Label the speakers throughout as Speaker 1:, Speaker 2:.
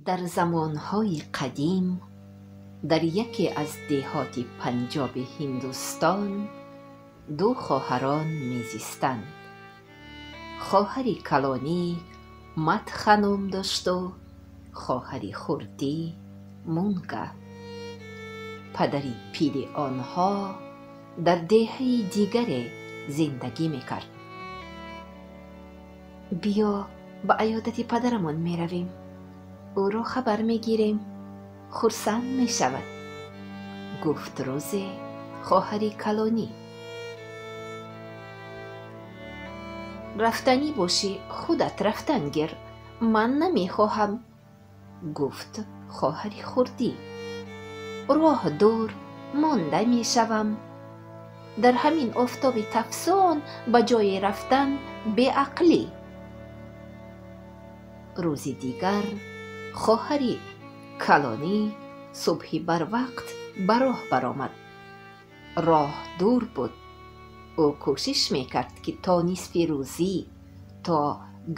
Speaker 1: Дар замонҳои қадим, дар яке аз деҳоти Панҷоби Ҳиндустон, ду хоҳарон мезистанд. Хоҳари калонӣ Матха ном дошту хоҳари хурдӣ Мунга. Падари пири онҳо дар деҳаи дигаре зиндагӣ мекард. Биё, ба аёдати падарамон меравем, ӯро хабар мегирем, хурсанд мешавад, гуфт рӯзе хоҳари калонӣ. Рафтанӣ бошӣ, худат рафтан гир, ман намехоҳам, гуфт хоҳари хурдӣ. Роҳ дур, монда мешавам. Дар ҳамин офтоби тафсон ба ҷои рафтан беақлӣ. Рӯзи дигар хоҳари калонӣ субҳи барвақт ба роҳ баромад. Роҳ дур буд. Ӯ кӯшиш мекард, ки то нисфи рӯзӣ, то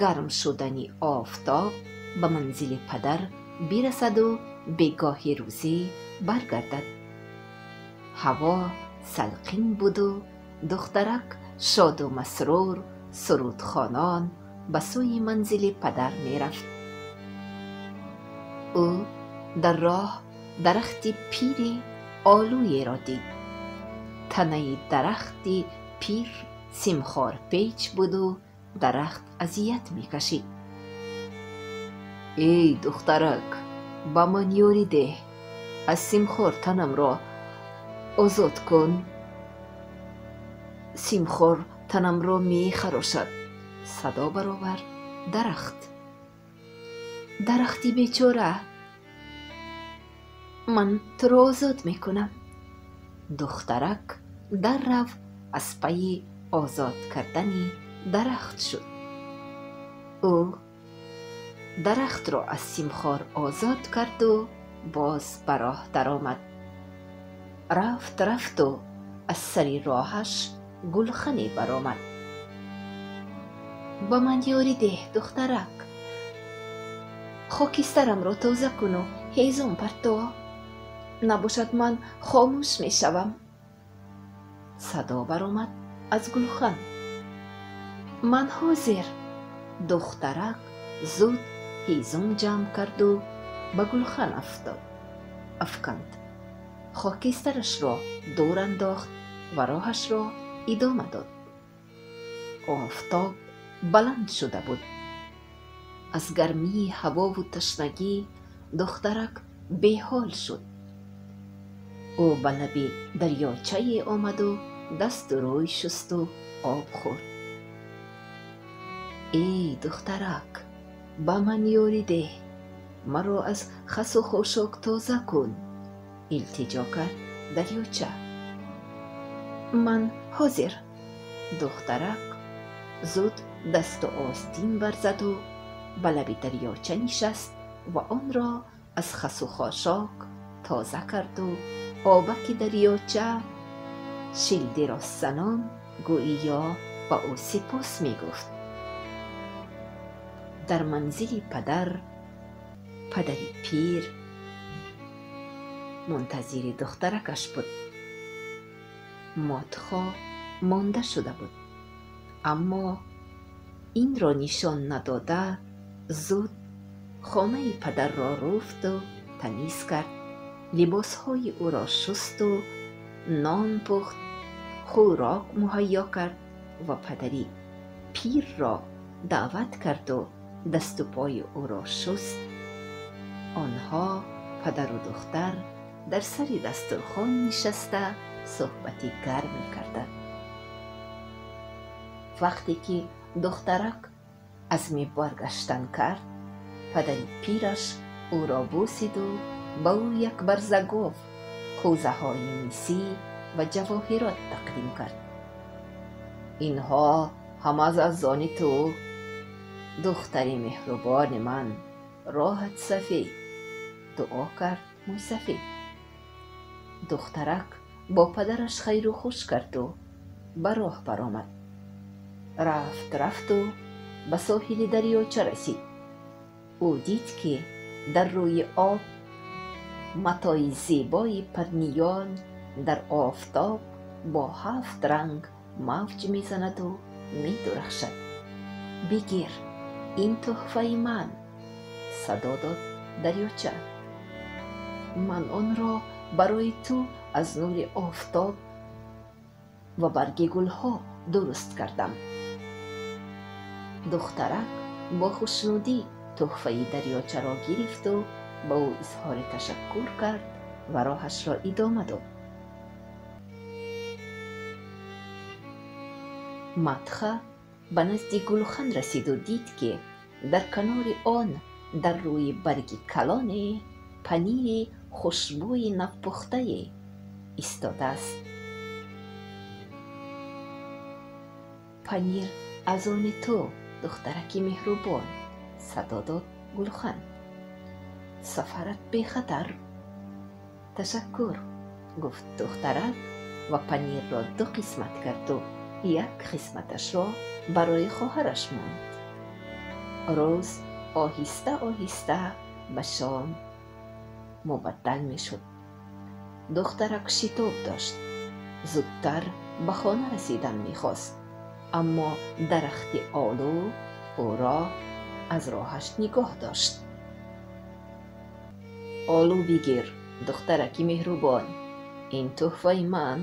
Speaker 1: гарм шудани офтоб ба манзили падар бирасаду бегоҳи рӯзӣ баргардад. Ҳаво салқин буду духтарак шоду масрур сурудхонон ба сӯи манзили падар мерафт. Ӯ дар роҳ дарахти пири олӯеро дид. Танаи дарахти пир симхорпеч буду дарахт азият мекашид. Эй духтарак, ба ман ёрӣ деҳ, аз симхор танамро озод кун. Симхор танамро мехарошад, садо баровард дарахт. Дарахти бечора, ман туро озод мекунам. Духтарак даррав аз пайи озод кардани дарахт шуд. Ӯ дарахтро аз симхор озод карду боз ба роҳ даромад. Рафт, рафту аз сари роҳаш гулхане баромад. Ба ман ёрӣ деҳ, духтарак, хокистарамро тоза куну ҳезум парто, набошад ман хомӯш мешавам. Садо баромад аз гулхан. Ман ҳозир. Духтарак зуд ҳезум ҷамъ карду ба гулхан афканд. Хокистарашро дур андохт ва роҳашро идома дод. Офтоб баланд шуда буд. Аз гармии ҳавову ташнагӣ духтарак беҳол шуд. Ӯ ба лаби дарёчае омаду дасту рӯй шусту об хӯрд. Эй духтарак, ба ман ёрӣ деҳ, маро аз хасу хошок тоза кун, илтиҷо кард дарёча. Ман ҳозир. Духтарак зуд дасту остин барзаду ба лаби дарёча нишаст ва онро аз хасу хошок тоза карду обаки дарёча шилдиростзанон гӯиё ба ӯ сипос мегуфт. Дар манзили падар, падари пир мунтазири духтаракаш буд. Мотхо монда шуда буд, аммо инро нишон надода зуд хонаи падарро руфту тамиз кард, либосҳои ӯро шусту нон пухт, хӯрок муҳайё кард ва падари пирро даъват карду дасту пои ӯро шуст. Онҳо падару духтар дар сари дастурхон нишаста суҳбати гарм мекарданд. Вақте ки духтарак азми баргаштан кард, падари пираш ӯро бӯсиду ба ӯ як барзагов, кӯзаҳои мисӣ ва ҷавоҳирот тақдим кард. Инҳо ҳама аз они ту, духтари меҳрубони ман, роҳат сафед, дуо кард мӯйсафед. Духтарак бо падараш хайру хуш карду ба роҳ баромад. Рафт, рафту ба соҳили дарёча расид. Ӯ дид, ки Дар рӯи об матои зебои парниён дар офтоб бо ҳафт ранг мавҷ мезанаду медурахшад. Бигир, ин тӯҳфаи ман, садо дод дарёча. Ман онро барои ту аз нури офтоб ва барги гулҳо дуруст кардам. Духтарак бо хушнудӣ тӯҳфаи дарёчаро гирифту ба ӯ изҳори ташаккур кард ва роҳашро идома дод. Матха ба назди гулхан расиду дид, ки дар канори он дар рӯи барги калоне панири хушбӯи навпухтае истодааст. Панир аз они ту, духтараки меҳрубон, садо дод гулхан. Сафарат бехатар. Ташаккур, гуфт духтарак ва панирро ду қисмат карду як қисматашро барои хоҳараш монд. Рӯз оҳиста оҳиста ба шом мубаддал мешуд. Духтарак шитоб дошт, зудтар ба хона расидан мехост, аммо дарахти олу ӯро аз роҳаш нигоҳ дошт. Олу бигир, духтараки меҳрубон, ин тӯҳфаи ман.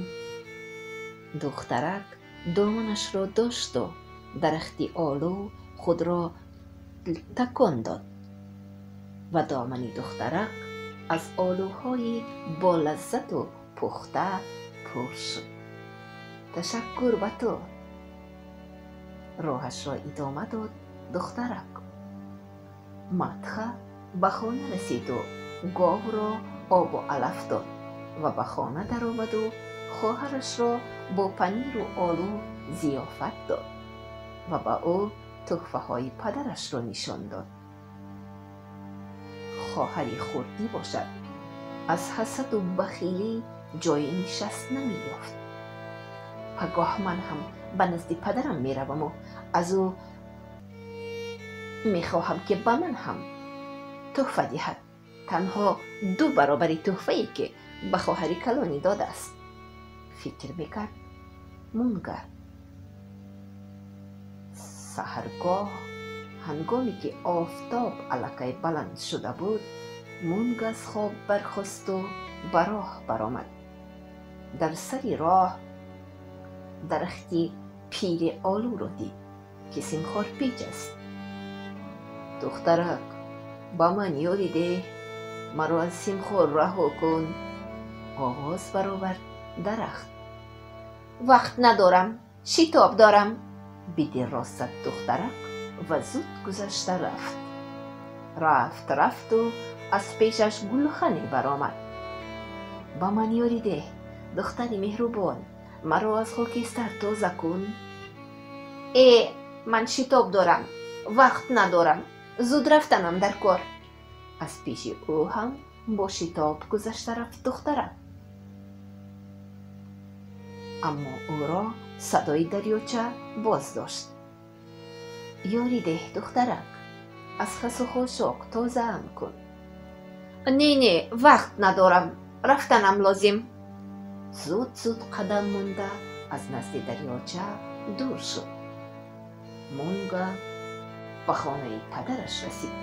Speaker 1: Духтарак доманашро дошту дарахти олу худро такон дод ва домани духтарак аз олуҳои болаззату пухта пур шуд. Ташаккур ба ту, роҳашро идома дод духтарак. Матха ба хона расиду говро обу алаф дод ва ба хона даромаду хоҳарашро бо паниру олу зиёфат дод ва ба ӯ тӯҳфаҳои падарашро нишон дод. Хоҳари хурдӣ бошад, аз ҳасаду бахилӣ ҷои нишаст намеёфт. Пагоҳ ман ҳам ба назди падарам мераваму аз ӯ мехоҳам, ки ба ман ҳам тӯҳфа диҳад, танҳо ду баробари тӯҳфае, ки ба хоҳари калонӣ додааст, фикр мекард Мунга. Саҳаргоҳ, ҳангоме ки офтоб аллакай баланд шуда буд, Мунга аз хоб бархосту ба роҳ баромад. Дар сари роҳ дарахти пири олуро дид, ки симхорпеч аст. Духтарак, ба ман ёрӣ деҳ, маро аз симхор раҳо кун, овоз баровард дарахт. Вақт надорам, шитоб дорам, бидирро зад духтарак ва зуд гузашта рафт. Рафт, рафту аз пешаш гулхане баромад. Ба ман ёрӣ деҳ, духтари меҳрубон, маро аз хокистар тоза кун. Э, ман шитоб дорам, вақт надорам, зуд рафтанам дар кор. Аз пеши ӯ ҳам бо шитоб гузашта рафт духтарак. Аммо ӯро садои дарёча боз дошт. Ёрӣ деҳ, духтарак, аз хасу хошок тозаам кун. Не, не, вақт надорам, рафтанам лозим. Зуд зуд қадам монда аз назди дарёча дур шуд. Мунга ба хонаи падараш расид.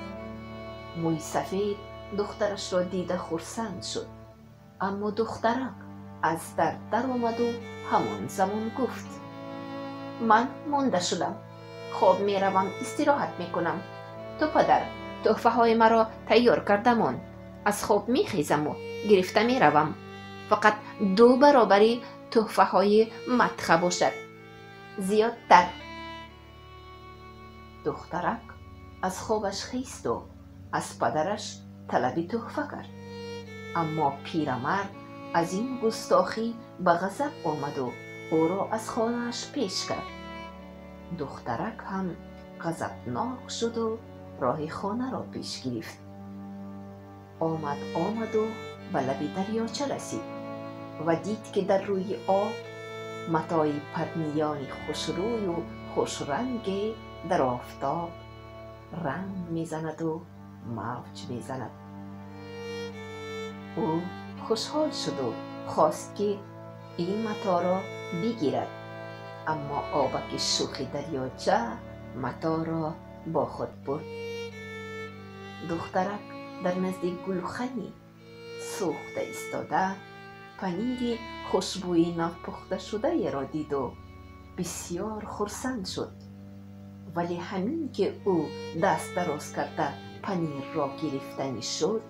Speaker 1: Мӯйсафед духтарашро дида хурсанд шуд, аммо духтарак аз дар даромаду ҳамон замон гуфт: ман монда шудам, хоб меравам, истироҳат мекунам. Ту, падар, тӯҳфаҳои маро тайёр кардамон, аз хоб мехезаму гирифта меравам. Фақат ду баробари тӯҳфаҳои Матха бошад, зиёдтар. Духтарак аз хобаш хесту аз падараш талаби тӯҳфа кард. Аммо пирамард аз ин густохӣ ба ғазаб омаду ӯро аз хонааш пеш кард. Духтарак ҳам ғазабнок шуду роҳи хонаро пеш гирифт. Омад, омаду ба лаби дарёча расид ва дид, ки дар рӯи об матои парниёни хушрӯю хушранге дар офтоб ранг мезанаду мавҷ мезанад. Ӯ хушҳол шуду хост, ки ин матоъро бигирад, аммо обаки шӯхи дарёча матоъро бо худ бурд. Духтарак дар назди гулхани сӯхта истода, панири хушбӯи навпухташудаеро диду бисёр хурсанд шуд. Вале ҳамин ки ӯ даст дароз карда панирро гирифтанӣ шуд,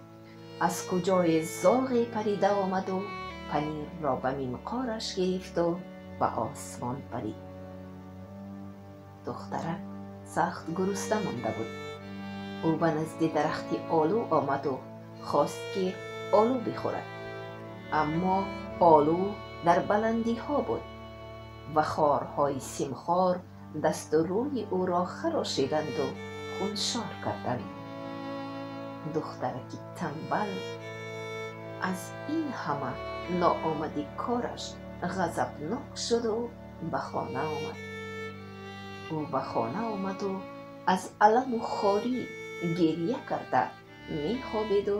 Speaker 1: аз куҷое зоғе парида омаду панирро ба минқораш гирифту ба осмон парид. Духтарак сахт гурусна монда буд. Ӯ ба назди дарахти олу омаду хост, ки олу бихӯрад, аммо олу дар баландиҳо буд ва хорҳои симхор дасту рӯи ӯро харошиданду хуншор карданд. Духтараки танбал аз ин ҳама ноомади кораш ғазабнок шуду ба хона омад. Ӯ ба хона омаду аз аламу хорӣ гирья карда мехобиду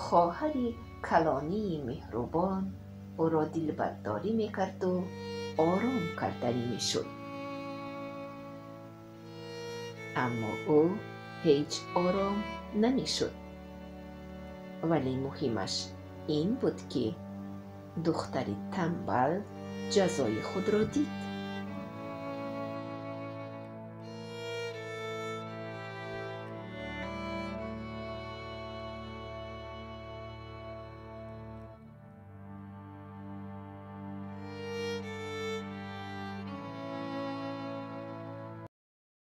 Speaker 1: хоҳари калонии меҳрубон ӯро дилбардорӣ мекарду ором карданӣ мешуд. Аммо ӯ ҳеҷ ором намешуд. Вале муҳимаш ин буд, ки духтари танбал ҷазои худро дид.